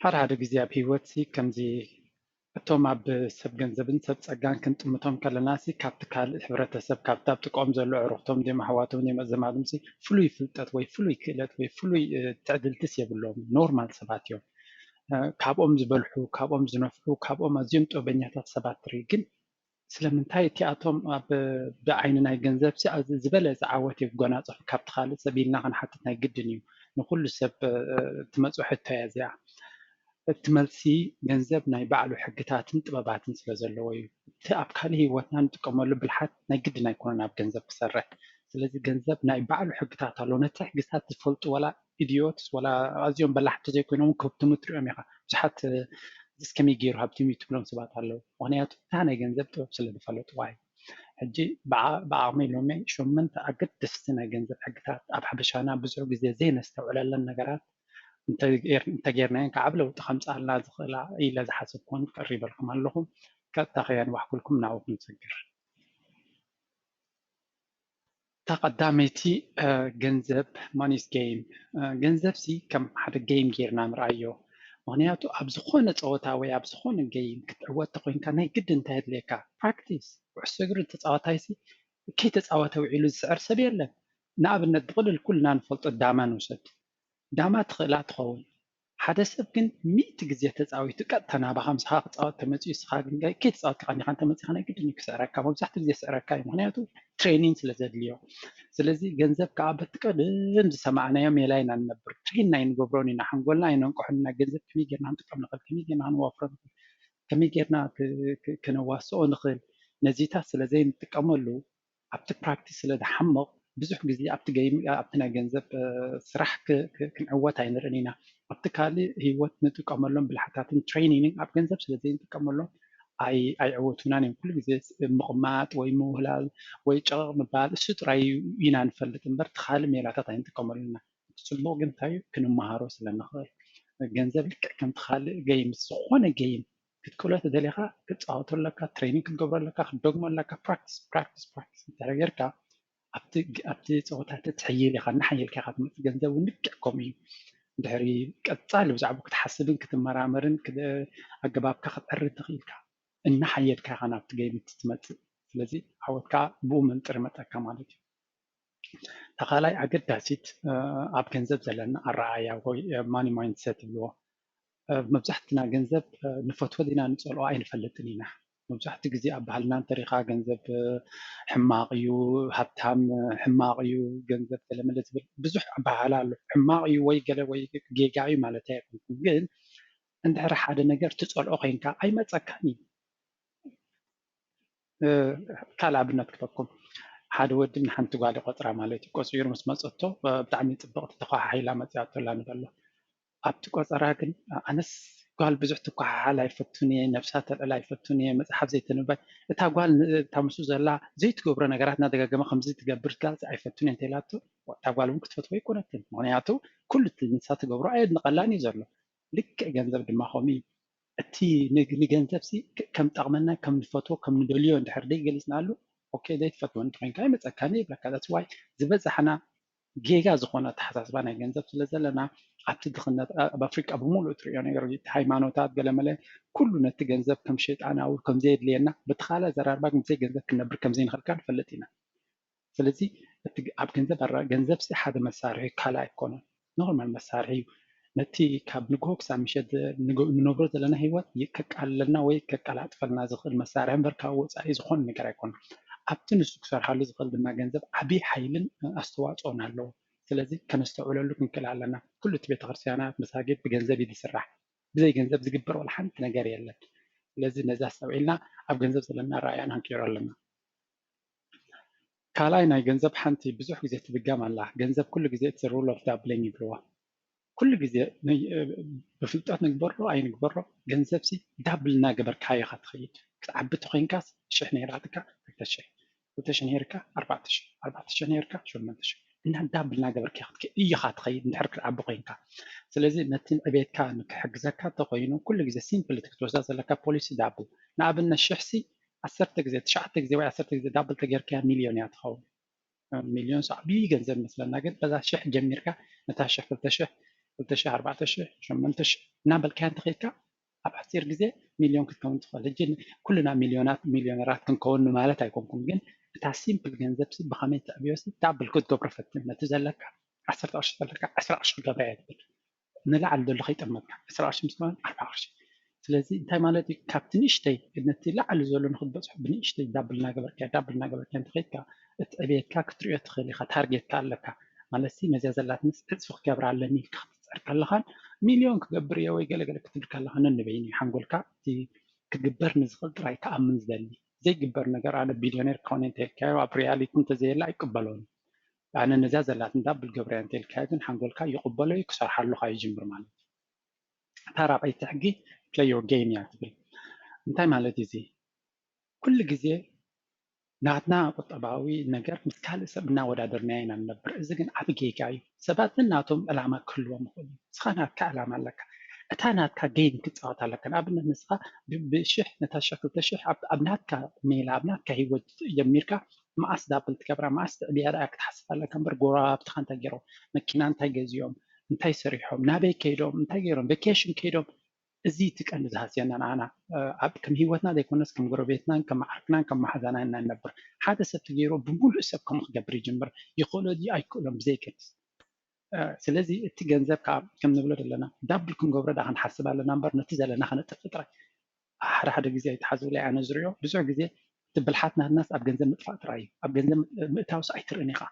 ሓደ ሓደ ግዜ ኣብ ህይወትሲ ከምዚ እቶም ኣብ ሰብ ገንዘብን ሰብ ጸጋን ክንጥምቶም ከለናሲ ካብቲ ካልእ ሕብረተሰብ ካብቲ ኣብ ጥቅኦም ዘሎ ዕሩኽቶም ድዮም ኣሕዋቶም ድዮም ኣዘማዶምሲ ፍሉይ ፍልጠት ወይ ፍሉይ ክእለት ወይ ፍሉይ ትዕድልትስ የብሎም። ኖርማል ሰባት እዮም። ካብኦም ዝበልሑ፣ ካብኦም ዝነፍሑ፣ ካብኦም ኣዝዮም ጥበበኛታት ሰባት ትርኢ። ግን ስለምንታይ እቲኣቶም ኣብ ብዓይኒ ናይ ገንዘብ ዝበለፀ ዓወት ይጎናፀፉ ካብቲ ካልእ ሰብ ኢልና ክንሓትት ናይ ግድን እዩ። ንኩሉ ሰብ ትመፅኦ ሕቶ እያ እዚኣ። እቲ መልሲ ገንዘብ ናይ ባዕሉ ሕግታትን ጥበባትን ስለ ዘለዎ እዩ። እቲ ኣብ ካልእ ህይወትና ንጥቀመሉ ብልሓት ናይ ግድን ኣይኮነን ኣብ ገንዘብ ክሰርሕ። ስለዚ ገንዘብ ናይ ባዕሉ ሕግታት ኣሎ። ነቲ ሕግታት ዝፈልጡ ዋላ ኢድዮትስ ዋላ ኣዝዮም በላሕቲ ዘይኮይኖም ከብትሙ ትሪኦም ኢኻ። ብዙሓት እዚስ ከመይ ገይሩ ሃብቲም እዩ ትብሎም ሰባት ኣለዉ። ምክንያቱ እታ ናይ ገንዘብ ጥበብ ስለ ዝፈለጥዋ እዩ። ሕጂ ብዓቕመይ ሎሚ ሸመንተ ኣገደስቲ ናይ ገንዘብ ሕግታት ኣብ ሓበሻና ብዙሕ ግዜ ዘይነስተውዕለለን ነገራት እንተጌርናየን ከዓቢ ለውጢ ከምፅኣልና ዝኽእላ ኢለ ዝሓሰብኩን ቀሪበልኩም ኣለኹ። ቀጥታ ከየንዋሕኩልኩም ናብኡ ክንሰግር። እታ ቀዳመይቲ ገንዘብ ማኒስ ጌም። ገንዘብሲ ከም ሓደ ጌም ጌርና ንርኣዮ። ምክንያቱ ኣብ ዝኾነ ፀወታ ወይ ኣብ ዝኾነ ጌም ክትዕወት ተኮይንካ ናይ ግድ እንታይ የድልየካ? ፕራክቲስ። ኩዕሶ እግሪ ተፃዋታይሲ ከይተፃወተ ውዒሉ ዝስዕር ሰብ የለን። ንኣብነት ብቕልል ኩልና ንፈልጦ ዳማ ንውሰድ። ዳማ ትኽእላ ትኸውን። ሓደ ሰብ ግን ሚእቲ ግዜ ተፃዊቱ ቀጥታ ናባኻ ምሳኻ ክፃወት ተመፅኡ እስኻ ግን ከይተፃወትካ ቀኒኻ እንተመፂኻ ናይ ግድን እዩ ክስዕረካ። መብዛሕትኡ ግዜ ዝስዕረካ እዩ። ምክንያቱ ትሬኒንግ ስለ ዘድልዮ። ስለዚ ገንዘብ ከዓ በቲ ቀደም ዝሰማዕናዮ ሜላ ኢና ንነብር። ትሬን ኣይንገብሮን ኢና። ሓንጎልና ኣይነንቅሖን ኢና። ገንዘብ ከመይ ጌርና ክንጥቀም ንኽእል፣ ከመይ ጌርና ክንዋፍሮ ንኽእል፣ ከመይ ጌርና ክነዋስኦ ንኽእል ነዚታት ስለ ዘይንጥቀመሉ ኣብቲ ፕራክቲስ ስለ ዝሓምቕ ብዙሕ ግዜ ኣብቲ ገይም ኣብቲ ናይ ገንዘብ ስራሕ ክንዕወት ኣይንርእን ኢና። ኣብቲ ካልእ ህይወት ንጥቀመሎም ብልሓታትን ትሬኒንግ ኣብ ገንዘብ ስለ ዘይንጥቀመሎም ኣይዕወቱናን እዮም። ኩሉ ግዜ ምቕማጥ ወይ ምውህላል ወይ ጨቕቕ ምባል እሱ ጥራይ ኢና ንፈልጥ እምበር እቲ ካልእ ሜላታት ኣይንጥቀመሉን ኢና። እቲ ጽቡቕ ግን እንታይ እዩ? ክንመሃሮ ስለ ንኽእል። ገንዘብ ልክዕ ከምቲ ካልእ ገይም ምስ ዝኾነ ገይም ክትክእሎ ተደሊኻ ክትፃወቶ ኣለካ፣ ትሬኒንግ ክትገብሮ ኣለካ፣ ክትደግሞ ኣለካ። ፕራክቲስ ፕራክቲስ ፕራክቲስ እንድሕር ጌርካ ኣብቲ ፀወታ ትሕይል ኢኻ። እናሓየልካ ኢኻ ትመፅእ። ገንዘብ እውን ልክዕ ከምኡ እዩ። እንድሕሪ ቀፃሊ ብዛዕባ ክትሓስብን ክትመራመርን ኣገባብካ ክትዕሪ ትኽኢልካ እናሓየልካ ኢኻ ናብቲ ገይም ትመፅእ። ስለዚ ዓወትካ ብኡ መንፅር ይመፀካ ማለት እዩ። ተኻላይ ኣገዳሲት ኣብ ገንዘብ ዘለና ኣረኣያ ወይ ማኒ ማይንድሰት ይብልዎ። መብዛሕትና ገንዘብ ንፈትዎ ዲና ንፀልኦ ኣይንፈልጥን ኢና። መብዛሕትኡ ግዜ ኣብ ባህልና እንተሪኻ ገንዘብ ሕማቕ እዩ፣ ሃብታም ሕማቕ እዩ፣ ገንዘብ ገለመለ ዝብል ብዙሕ ኣበሃህላ ኣሎ። ሕማቕ እዩ ወይ ገለ ወይ ጌጋ እዩ ማለት ኣይኮንኩን፣ ግን እንድሕር ሓደ ነገር ትፀልኦ ኮይንካ ኣይመፀካን እዩ። ካልእ ኣብነት ክበኩም ሓደ ወዲ ንሓንቲ ጓል ይቆፅራ ማለት እዩ። ቆፂሩ ምስ መፀቶ ብጣዕሚ ፅብቕቲ ተኳሓሒላ መፅያቶላ ንበሎ። ኣብቲ ቆፀራ ግን ኣነስ ጓል ብዙሕ ትኳሓሓል ኣይፈቱን እየ፣ ነብሳ ተልዕል ኣይፈቱን እየ፣ መፅሓፍ ዘይተንባይ እታ ጓል እታ ምስኡ ዘላ ዘይትገብሮ ነገራት እናደጋገመ ከምዚ ትገብር ጋልፂ ኣይፈቱን እየ እንተኢላቶ እታ ጓል እውን ክትፈትዎ ኣይኮነትን። ምክንያቱ ኩሉ እቲ ንሳ ትገብሮ ኣየድንቐላን እዩ ዘሎ። ልክዕ ገንዘብ ድማ ከምኡ እዩ። እቲ ንገንዘብ ሲ ከም ጠቕመና ከም ንፈትዎ ከም ንደልዮ እንድሕር ደይ ገሊፅናሉ ኦኬ ዘይትፈትዎ እንተኮይንካ ይመፀካኒ ይብለካ። That's why ዝበዛሕና ጌጋ ዝኾነ ኣተሓሳስባ ናይ ገንዘብ ስለ ዘለና ኣብቲ ድኽነት ኣብ ኣፍሪቃ ብምሉእ ትሪኦ ነገር ሃይማኖታት ገለመለ ኩሉ ነቲ ገንዘብ ከም ሸይጣናዊ ከም ዘየድልየና በቲ ካልእ ኣዘራርባ ግን ብዘይ ገንዘብ ክነብር ከም ዘይንኽእል ከዓ ንፈልጥ ኢና። ስለዚ እቲ ኣብ ገንዘብ ኣራ ገንዘብ ሲ ሓደ መሳርሒ ካልእ ኣይኮነን። ኖርማል መሳርሒ እዩ። ነቲ ካብ ንግሆ ክሳብ ምሸት ንነብሮ ዘለና ህይወት ከቃልለልና ወይ ከቀላጥፈልና ዝኽእል መሳርሒ እምበር ካብ ወፃኢ ዝኾነ ነገር ኣይኮነን። ኣብቲ ንሱ ክሰርሓሉ ዝኽእል ድማ ገንዘብ ዓብዪ ሓይልን ኣስተዋፅኦን ኣለዎ። ስለዚ ከነስተውዕለሉ ክንክእል ኣለና። ኩሉ እቲ ቤተክርስትያናት መሳጊድ ብገንዘብ እዩ ዝስራሕ። ብዘይ ገንዘብ ዝግበር ዋላ ሓንቲ ነገር የለን። ስለዚ ነዚ ኣስተውዒልና ኣብ ገንዘብ ዘለና ኣረኣእያ ንክንቅይሮ ኣለና። ካልኣይ ናይ ገንዘብ ሓንቲ ብዙሕ ግዜ ትድገም ኣላ። ገንዘብ ኩሉ ግዜ እቲ rule of doubling ይብልዋ። ኩሉ ግዜ ብፍልጠት ንግበሮ ኣይንግበሮ ገንዘብ ሲ ዳብል እናገበርካ ኢኻ ትኸይድ። ክትዓቢ ተኮይንካስ ሽሕ ነይራትካ ክልተ ሽሕ፣ ክልተ ሽሕ ነይርካ ኣርባዕተ ሽሕ፣ ኣርባዕተ ሽሕ ነይርካ ሸሞንተ ሽሕ እና ዳብል እናገበርካ ኢኻ ትኸይድ እንድሕር ክትዓቢ ኮይንካ። ስለዚ ነቲ ዕቤትካ ንክሕግዘካ ተኮይኑ ኩሉ ግዜ ሲምፕል ክትወስዳ ዘለካ ፖሊሲ ዳብል። ንኣብነት ሽሕ ሲ ዓሰርተ ግዜ ትሽዓተ ግዜ ወይ ዓሰርተ ግዜ ዳብል ተጌርካያ ሚልዮን እያ ትኸውን። ሚልዮን ዓብዪ ገንዘብ ይመስለና ግን በዛ ሽሕ ጀሚርካ ነታ ሽሕ ክልተ ሽሕ ክልተ ሽሕ ኣርባዕተ ሽሕ ሸሞንተ ሽሕ እናበልካያ እንተኸድካ ኣብ ሓፂር ግዜ ሚልዮን ክትከውን ትኽእል። ሕጂ ኩልና ሚልዮናት ሚልዮነራት ክንከውን ማለት ኣይኮንኩም፣ ግን እታ ሲምፕል ገንዘብ ሲ ብኸመይ ተዕብዮ ሲ ዳብል ክትገብሮ ፈትን። ነቲ ዘለካ ዓሰርተ ቅርሺ ዘለካ ዕስራ ቅርሺ ክገብራ እየ ትብል። ንላዕሊ ዘሎ ከይጠመትካ ዕስራ ቅርሺ ምስ ማለት ኣርባ ቅርሺ። ስለዚ እንታይ ማለት እዩ? ካብቲ ንእሽተይ ነቲ ላዕሊ ዘሎ ንክትበፅሑ ብንእሽተይ ዳብል እናገበርካ ዳብል እናገበርካ እንተኸድካ እቲ ዕብየትካ ክትሪኦ ትኽእል ኢኻ። ታርጌትካ ኣለካ ማለት ሲ ነዚያ ዘላትንስ ዕፅፊ ክገብር ኣለኒ ኢልካ ክትፅዕር ከለኻን ሚልዮን ክገብር እየ ወይ ገለገለ ክትብል ከለኻ ነንበይኑ እዩ ሓንጎልካ እቲ ክግበር ንዝኽእል ጥራይ ክኣምን ዝደሊ። ዘይግበር ነገር ኣነ ቢልዮኔር ክኸውን እንተልካዮ ኣብ ሪያሊቲ እንተዘየለ ኣይቅበሎን። ኣነ ነዚያ ዘላትን ዳብል ገብረያ እንተልካዮ ግን ሓንጎልካ ይቕበሎ እዩ፣ ክሰርሓሉ ካ ይጅምር ማለት እዩ። እታ ራብዐይቲ ሕጊ play your game እያ ትብል። እንታይ ማለት እዩ እዚ? ኩሉ ግዜ ናትና ቁጠባዊ ነገር ምስ ካልእ ሰብ እናወዳደርናዮ ኢና ንነብር። እዚ ግን ዓቢ ጌጋ እዩ። ሰባት ናቶም ዕላማ ክህልዎም ይኽእል እዩ። ንስኻ ናትካ ዕላማ ኣለካ። እታ ናትካ ጌም ክትፃወት ኣለካ። ንኣብነት ንስኻ ብ- ብሽሕ ነታ ሽሕ ክልተ ሽሕ ኣብ ኣብ ናትካ ሜላ ኣብ ናትካ ህይወት ጀሚርካ መዓስ ዳብል ትገብራ መዓስ ትዕብያ ደኣ ክትሓስብ ኣለካ እምበር ጎረባብትኻ እንታይ ገይሮም መኪና እንታይ ገዚኦም እንታይ ሰሪሖም ናበይ ከይዶም እንታይ ገይሮም ቬኬሽን ከይዶም እዚ እቲ ቀንዲ ዝሃስየና ንዓና ኣብ ከም ህይወትና ዘይኮነስ ከም ጎረቤትናን ከም መዓርክናን ከም መሓዛናን ኢና ንነብር። ሓደ ሰብ ተገይሩ ብምሉእ ሰብ ከምኡ ክገብር ይጅምር። ይኽእሎ ድዩ ኣይክእሎን ብዘይገድስ። ስለዚ እቲ ገንዘብ ከዓ ከም ንብሎ ዘለና ዳብል ክንገብሮ ዳ ክንሓስብ ኣለና እምበር ነቲ ዘለና ከነጥፍእ ጥራይ። ሓደ ሓደ ግዜ ኣይተሓዝብለይ ኣነ ዝሪኦ ብዙሕ ግዜ እቲ ብልሓት ናትናስ ኣብ ገንዘብ ምጥፋእ ጥራይ እዩ። ኣብ ገንዘብ ምእታውስ ኣይትርእን ኢኻ።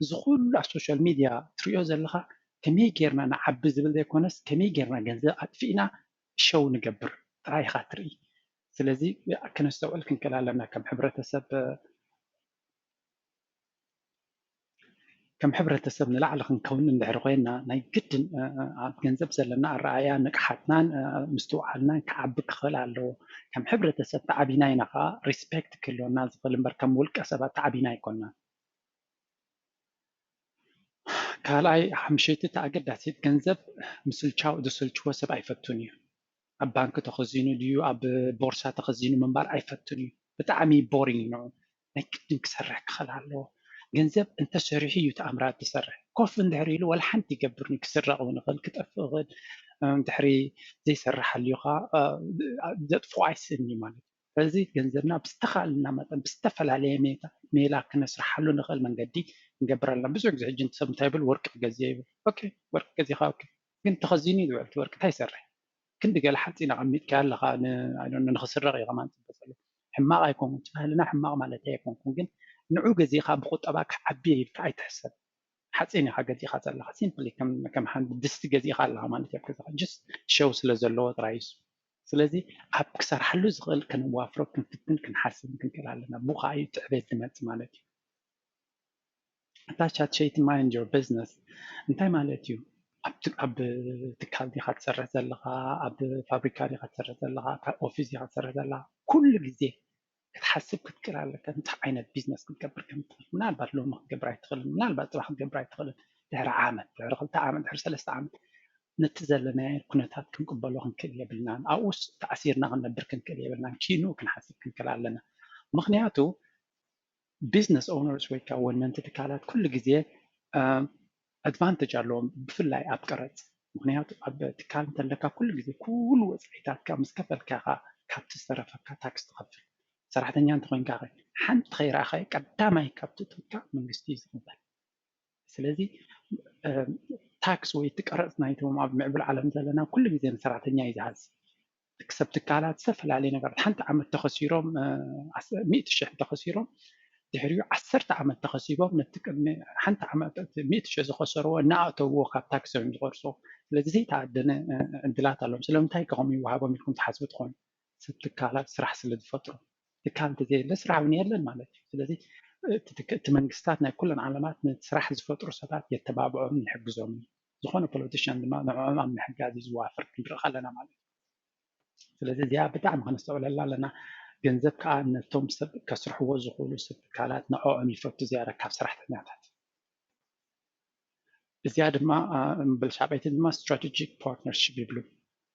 እዚ ኩሉ ኣብ ሶሻል ሚድያ ትሪኦ ዘለኻ ከመይ ጌርና ንዓቢ ዝብል ዘይኮነስ ከመይ ጌርና ገንዘብ ኣጥፊእና ሸው ንገብር ጥራይ ኢኻ ትርኢ። ስለዚ ክነስተውዕል ክንክእል ኣለና ከም ሕብረተሰብ ከም ሕብረተሰብ ንላዕሊ ክንከውን እንድሕር ኮይና ናይ ግድን ኣብ ገንዘብ ዘለና ኣረኣያ ንቅሓትናን ምስትውዓልናን ክዓቢ ክኽእል ኣለዎ። ከም ሕብረተሰብ ተዓቢና ኢና ከዓ ሪስፔክት ክህልወና ዝኽእል እምበር ከም ውልቀ ሰባት ተዓቢና ኣይኮንናን። ካልኣይ ሓምሸይቲ እቲ ኣገዳሲት ገንዘብ ምስልቻው ዝስልችዎ ሰብ ኣይፈቱን እዩ። ኣብ ባንክ ተኸዚኑ ድዩ ኣብ ቦርሳ ተኸዚኑ ምንባር ኣይፈቱን እዩ። ብጣዕሚ ቦሪንግ ንዑ ናይ ግድን ክሰርሕ ክኽእል ኣለዎ። ገንዘብ እንተሰሪሑ እዩ ተኣምራት ዝሰርሕ። ኮፍ እንድሕር ኢሉ ዋላ ሓንቲ ይገብር ክስረቕ እውን ይኽእል ክጠፍእ ይኽእል እንድሕሪ ዘይሰርሕ ኣልዩኻ ዘጥፍኦ ኣይስእን እዩ ማለት እዩ። ስለዚ ገንዘብና ብዝተኻልና መጠን ብዝተፈላለየ ሜላ ክነስርሓሉ ንኽእል መንገዲ ንገብር ኣለና። ብዙሕ ግዜ ሕጂ ሰብ እንታይ ይብል ወርቂ ክገዝእ ይብል። ኦኬ ወርቂ ገዚኻ ኦኬ ግን ተኸዚኑ እዩ ዝውዕል እቲ ወርቂ እንታይ ይሰርሕ? ክንዲ ገለ ሓፂን ኣቐሚጥካ ኣለኻ ንኽስረቕ እዩ ከማን ፅበፀሉ ሕማቕ ኣይኮንኩን እቲ ባህልና ሕማቕ ማለት ኣይኮንኩን ግን ንዑ ገዚእኻ ብቁጠባ ክዓቢ ኢልካ ኣይትሕሰብ። ሓፂን ኢኻ ገዚእኻ ዘለኻ ሲምፕሊ ከም ሓንቲ ድስቲ ገዚእኻ ኣለኻ ማለት እዩ ኣብ ገዛኻ ጅስት ሸው ስለ ዘለዎ ጥራይ እዩ። ስለዚ ኣብ ክሰርሓሉ ዝኽእል ከነዋፍሮ ክንፍትን ክንሓስብን ክንክእል ኣለና። ብኡ ከዓ እዩ ትዕቤት ዝመፅእ ማለት እዩ። እታ ቻት ሸይቲ mind your business እንታይ ማለት እዩ? ኣብ ትካል ዲኻ ትሰርሕ ዘለኻ፣ ኣብ ፋብሪካ ዲኻ ትሰርሕ ዘለኻ፣ ኣብ ኦፊስ ዲኻ ትሰርሕ ዘለኻ፣ ኩሉ ግዜ ክትሓስብ ክትክእል ኣለካ። እንታይ ዓይነት ቢዝነስ ክትገብር ከም ትኽእል ምናልባት ሎሚ ክትገብር ኣይትኽእልን፣ ምናልባት ፅባሕ ክትገብር ኣይትኽእልን፣ ድሕሪ ዓመት፣ ድሕሪ ክልተ ዓመት፣ ድሕሪ ሰለስተ ዓመት ነቲ ዘለናዮ ኩነታት ክንቅበሎ ክንክእል የብልናን። ኣብኡስ ተኣሲርና ክንነብር ክንክእል የብልናን። ኪንኡ ክንሓስብ ክንክእል ኣለና። ምኽንያቱ ቢዝነስ ኦነርስ ወይ ከዓ ወነንቲ ትካላት ኩሉ ግዜ ኣድቫንቴጅ ኣለዎም ብፍላይ ኣብ ቀረፅ ምክንያቱ ኣብ ትካል እንተለካ ኩሉ ግዜ ኩሉ ወፃኢታትካ ምስ ከፈልካ ኢኻ ካብቲ ዝተረፈካ ታክስ ትኸፍል ሰራሕተኛ እንተኮይንካ ሓንቲ ከይረኣኻዮ ቀዳማይ ካብቲ እቶትካ መንግስቲ እዩ ዝቕበል ስለዚ ታክስ ወይ እቲ ቀረፅ ናይቶም ኣብ ምዕብል ዓለም ዘለና ኩሉ ግዜ ንሰራሕተኛ እዩ ዝሃዝ ክሰብ ትካላት ዝተፈላለዩ ነገራት ሓንቲ ዓመት ተኸሲሮም ሚእቲ ሽሕ ተኸሲሮም ድሕሪኡ ዓሰርተ ዓመት ተኸሲቦም ነቲ ቅድሚ ሓንቲ ዓመት ሚእቲ ሽሕ ዝኸሰርዎ እናኣእተውዎ ካብ ታክስ እዮም ዝቆርፅዎ ስለዚ ዘይተኣደነ ዕድላት ኣለዎም ስለምንታይ ከ ከምኡ ይወሃቦም ኢልኩም ትሓስቡ ትኾኑ ሰብ ትካላት ስራሕ ስለ ዝፈጥሩ ትካል እንተዘየለ ስራሕ እውን የለን ማለት እዩ ስለዚ እቲ መንግስታት ናይ ኩለን ዓለማት ንስራሕ ዝፈጥሩ ሰባት የተባብዖም ይሕግዞም ዝኾነ ፖለቲሽያን ድማ ንዕኦም ኣብ ምሕጋዝ እዩ ዝዋፈር ክንርኢ ከለና ማለት እዩ ስለዚ እዚኣ ብጣዕሚ ከነስተውዕለላ ኣለና ገንዘብ ከዓ ነቶም ሰብ ከስርሕዎ ዝኽእሉ ሰብ ትካላት ንዕኦም ይፈቱ ዝያዳ ካብ ሰራሕተኛታት እዚኣ ድማ በልሻበይቲ ድማ ስትራቴጂክ ፓርትነርሽፕ ይብሉ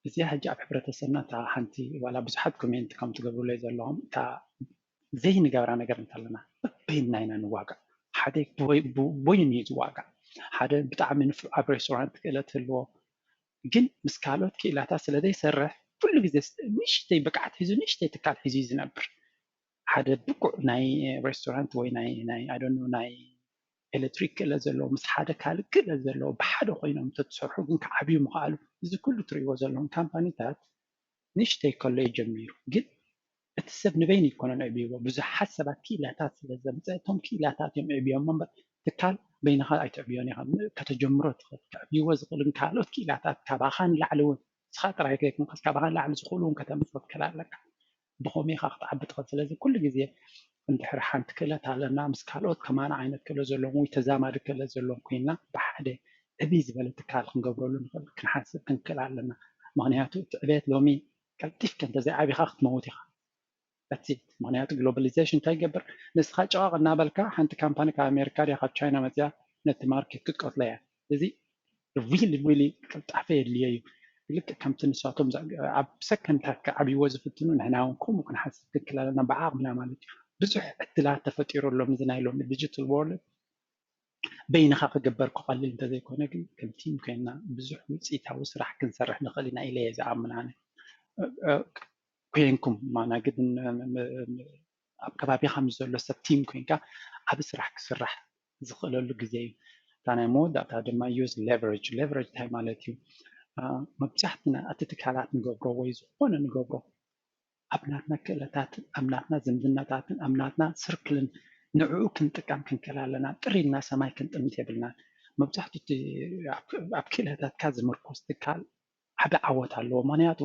እዚኣ ሕጂ ኣብ ሕብረተሰብና እታ ሓንቲ ዋላ ብዙሓት ኮሜንት ከም ትገብሩለይ ዘለኹም እታ ዘይንገብራ ነገር እንተለና በበይንና ኢና ንዋጋእ ሓደ በይኑ እዩ ዝዋጋእ ሓደ ብጣዕሚ ንፉዕ ኣብ ሬስቶራንት ክእለት ህልዎ ግን ምስ ካልኦት ክኢላታት ስለ ዘይሰርሕ ኩሉ ግዜ ንእሽተይ ብቅዓት ሒዙ ንእሽተይ ትካል ሒዙ እዩ ዝነብር። ሓደ ብቁዕ ናይ ሬስቶራንት ወይ ናይ ናይ ኣዶኖ ናይ ኤሌክትሪክ ክእለት ዘለዎ ምስ ሓደ ካልእ ክእለት ዘለዎ ብሓደ ኮይኖም እንተትሰርሑ ግን ክዓብዩ ምኽኣሉ። እዚ ኩሉ ትርእይዎ ዘለኹም ካምፓኒታት ንእሽተይ ከሎ እዩ ጀሚሩ። ግን እቲ ሰብ ንበይኑ ኣይኮነን ኣዕብይዎ፣ ብዙሓት ሰባት ክኢላታት ስለ ዘምፀ እቶም ክኢላታት እዮም ኣዕብዮም እምበር ትካል በይንኻ ኣይተዕብዮን ኢኻ። ከተጀምሮ ትኽእል፣ ከዕብይዎ ዝኽእልን ካልኦት ክኢላታት ካባኻ ንላዕሊ እውን ንስኻ ጥራይ ከይኮንካስ ካባኻ ንላዕሊ ዝኽእሉ እውን ከተምፅእ ትኽእል ኣለካ። ብኸመይ ኢኻ ክትዓቢ ትኽእል? ስለዚ ኩሉ ግዜ እንድሕር ሓንቲ ክእለት ኣለና ምስ ካልኦት ከማና ዓይነት ክእለት ዘለዎም ወይ ተዛማዲ ክእለት ዘለዎም ኮይንና ብሓደ ዕብይ ዝበለ ትካል ክንገብረሉ ንኽእል ክንሓስብ ክንክእል ኣለና። ምኽንያቱ እቲ ዕብየት ሎሚ ቀልጢፍካ እንተዘይዓቢኻ ክትመውት ኢኻ። That's it። ምኽንያቱ ግሎባሊዜሽን እንታይ ይገብር? ንስኻ ጨቐቕ እናበልካ ሓንቲ ካምፓኒ ካብ ኣሜሪካ ድያ ካብ ቻይና መፅያ ነቲ ማርኬት ክትቀትሎ እያ። እዚ really really ቅልጣፈ የድልዮ እዩ። ልክዕ ከምቲ ንሳቶም ኣብ ሰከንድታት ክዓብይዎ ዝፍትኑ ንሕና እውን ከምኡ ክንሓስብ ክንክእል ኣለና ብዓቕምና ማለት እዩ። ብዙሕ ዕድላት ተፈጢሩ ኣሎ እዚ ናይ ሎሚ ዲጂታል ወርልድ። በይንኻ ክግበር ክቐልል እንተዘይኮነ ግን ከም ቲም ኮይንና ብዙሕ ውፅኢታዊ ስራሕ ክንሰርሕ ንኽእል ኢና ኢለ እየ ዝኣምን ኣነ። ኮይንኩም ማና ግን ኣብ ከባቢኻ ምስ ዘሎ ሰብ ቲም ኮይንካ ዓብ ስራሕ ክስራሕ ዝኽእለሉ ግዜ እዩ። እታ ናይ መወዳእታ ድማ use leverage። Leverage እንታይ ማለት እዩ? መብዛሕትና እቲ ትካላት ንገብሮ ወይ ዝኾነ ንገብሮ ኣብ ናትና ክእለታትን ኣብ ናትና ዝምድናታትን ኣብ ናትና ስርክልን ንዕኡ ክንጥቀም ክንክእል ኣለና። ጥር ኢልና ሰማይ ክንጥምት የብልናን። መብዛሕትኡ ኣብ ክእለታትካ ዝምርኮስ ትካል ዓቢ ዓወት ኣለዎ። ምኽንያቱ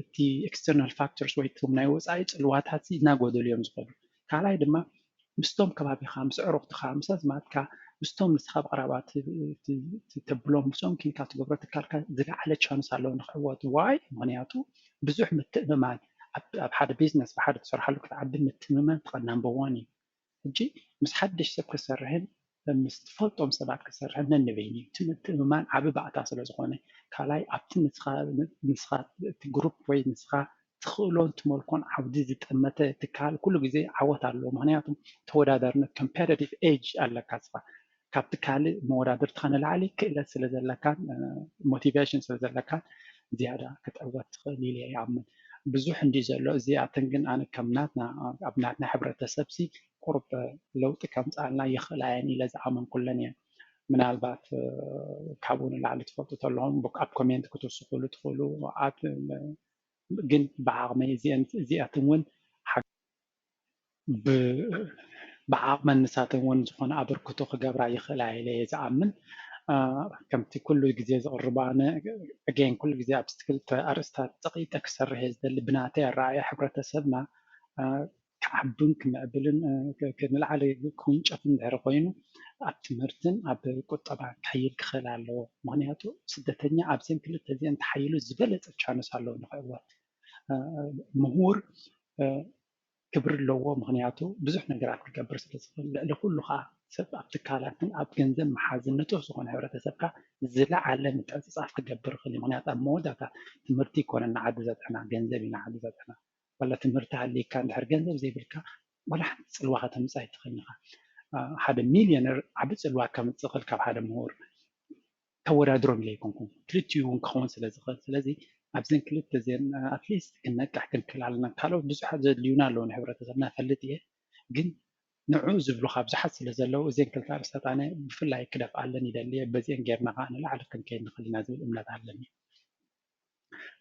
እቲ external factors ወይ እቶም ናይ ወፃኢ ፅልዋታት እናጎደሉ እዮም ዝኸዱ። ካልኣይ ድማ ምስቶም ከባቢኻ፣ ምስ ኣዕሩኽትኻ፣ ምስ ኣዝማድካ፣ ምስቶም ንስኻ ብቐረባ ተብሎም ምስኦም ኪንካ ትገብሮ ትካልካ ዝለዓለ ቻንስ ኣለዎ ንክዕወት። ዋይ? ምኽንያቱ ብዙሕ ምትእምማን ኣብ ሓደ ቢዝነስ ብሓደ ትሰርሓሉ ክትዓቢ ምትእምማን ትቐዳም በዋን እዩ። ሕጂ ምስ ሓድሽ ሰብ ክሰርሕን ምስ ትፈልጦም ሰባት ክሰርሕን ነንበይኑ እዩ። እቲ ምትእምማን ዓቢ ባእታ ስለ ዝኾነ፣ ካልኣይ ኣብቲ ንስኻ እቲ ግሩፕ ወይ ንስኻ ትኽእሎን ትመልኮን ዓውዲ ዝጠመተ ትካል ኩሉ ግዜ ዓወት ኣለዎ። ምኽንያቱ ተወዳዳርነት competitive edge ኣለካ ንስኻ ካብቲ ካልእ መወዳድርትኻ ንላዕሊ ክእለት ስለ ዘለካን ሞቲቬሽን ስለ ዘለካን ዝያዳ ክትዕወት ትኽእል ኢለ ይኣምን። ብዙሕ እንዲ ዘሎ እዚኣተን ግን ኣነ ከም ናትና ኣብ ናትና ሕብረተሰብ ሲ ቁሩብ ለውጢ ከምፅኣልና ይኽእላ እየን ኢለ ዝኣመንኩለን እየን። ምናልባት ካብኡ ንላዕሊ ትፈልጡ ተለኹም ኣብ ኮሜንት ክትውስኹሉ ትኽእሉ። ግን ብዓቕመይ እዚኣትን እውን ብዓቕመን ንሳተን እውን ዝኾነ ኣበርክቶ ክገብራ ይኽእላ ኢለ እየ ዝኣምን። ከምቲ ኩሉ ግዜ ዝቕርቦ ኣነ ኣገይን ኩሉ ግዜ ኣብቲ ክልተ ኣርእስታት ፀቒጠ ክሰርሕ እየ ዝደሊ። ብናተይ ኣረኣእያ ሕብረተሰብና ክዓብን ክምዕብልን ንላዕሊ ክውንጨፍ እንድሕር ኮይኑ ኣብ ትምህርትን ኣብ ቁጠባ ክሕይል ክኽእል ኣለዎ። ምኽንያቱ ስደተኛ ኣብዘን ክልተ እዚአን ተሓይሉ ዝበለፀ ቻንስ ኣለዎ ንክዕወት። ምሁር ክብሪ ኣለዎ። ምኽንያቱ ብዙሕ ነገራት ክገብር ስለ ዝኽእል፣ ልዕሊ ኩሉ ከዓ ሰብ ኣብ ትካላትን ኣብ ገንዘብ መሓዝን ንጡፍ ዝኾነ ሕብረተሰብካ ዝለዓለ ምትዕፅፃፍ ክገብር ይኽእል እዩ። ምኽንያቱ ኣብ መወዳእታ ትምህርቲ ይኮነና ዓዲ ዘጥዕና፣ ገንዘብ ኢና ዓዲ ዘጥዕና። ዋላ ትምህርቲ ሃልይካ እንድሕር ገንዘብ ዘይብልካ ዋላ ሓንቲ ፅልዋ ከተምፅእ ኣይትኽእልን ኢኻ። ሓደ ሚልዮነር ዓቢ ፅልዋ ከምፅእ ይኽእል ካብ ሓደ ምሁር። ተወዳድሮም ኢለ ኣይኮንኩን፣ ክልቲኡ እውን ክኸውን ስለ ዝኽእል። ስለዚ ኣብዘን ክልተ እዚአን ኣትሊስት ክንነቅሕ ክንክእል ኣለና። ካልኦት ብዙሓት ዘድልዩና ኣለዉ ንሕብረተሰብና እፈልጥ እየ፣ ግን ንዑ ዝብሉኻ ብዙሓት ስለ ዘለዉ እዚአን ክልተ ኣርእስታት ኣነ ብፍላይ ክደፍኣለን ይደሊ እየ። በዚአን ጌርና ከዓ ንላዕሊ ክንከይድ ንኽእል ኢና ዝብል እምነት ኣለኒ።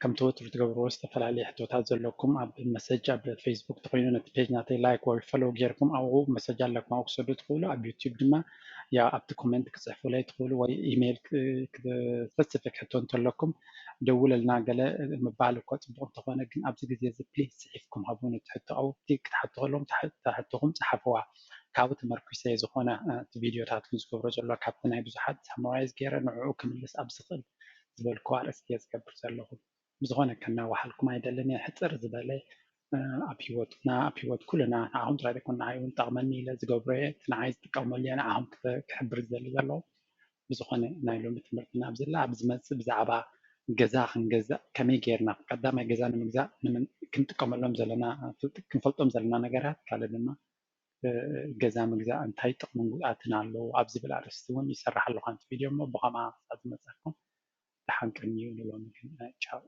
ከምቲ ወትሩ ትገብርዎ ዝተፈላለዩ ሕቶታት ዘለኩም ኣብ መሰጅ ኣብ ፌስቡክ ተኾይኑ ነቲ ፔጅ ናተይ ላይክ ወይ ፈሎው ጌርኩም ኣብኡ መሰጅ ኣለኩም ኣብኡ ክሰዱ ትኽእሉ። ኣብ ዩቲዩብ ድማ ያው ኣብቲ ኮመንት ክፅሕፉለይ ትኽእሉ ወይ ኢሜይል ስፐሲፊክ ሕቶ እንተለኩም ደውለልና ገለ ምባል እኮ ፅቡቕ እንተኾነ ግን ኣብዚ ግዜ እዚ ፕሊዝ ፅሒፍኩም ሃቡኒ እቲ ሕቶ ኣብቲ ክትሓቱ ከለኹም እታ ሕቶኹም ፀሓፍዋ። ካብኡ ተመርኲሰ እየ ዝኾነ እቲ ቪድዮታት እውን ዝገብሮ ዘሎ ካብቲ ናይ ብዙሓት ሳማራይዝ ገይረ ንዕኡ ክምልስ ኣብ ዝኽእል ዝበልክዎ ኣርእስቲ እየ ዝገብር ዘለኹ። ብዝኾነ ከናዋሓልኩም ኣይደልን እየ። ሕፅር ዝበለ ኣብ ህይወትና ኣብ ህይወት ኩልና ንዓኹም ጥራይ ዘይኮነ ንዓይ እውን ጠቕመኒ ኢለ ዝገብሮ እየ። እቲ ንዓይ ዝጥቀመሉ እየ ንዓኹም ክሕብር ዝደሊ ዘለኹ። ብዝኾነ ናይ ሎሚ ትምህርትና ኣብዚ ላ ኣብ ዝመፅእ ብዛዕባ ገዛ ክንገዛእ ከመይ ጌርና ቀዳማይ ገዛ ንምግዛእ ክንጥቀመሎም ዘለና ክንፈልጦም ዘለና ነገራት ካልእ ድማ ገዛ ምግዛእ እንታይ ጥቕምን ጉድኣትን ኣለዎ ኣብ ዝብል ኣርእስቲ እውን ይሰርሕ ኣለኹ ሓንቲ ቪድዮ እሞ ብኸምኣ ክሳብ ዝመፀኩም ደሓን ቀንዩ ንሎሚ ግን ቻው።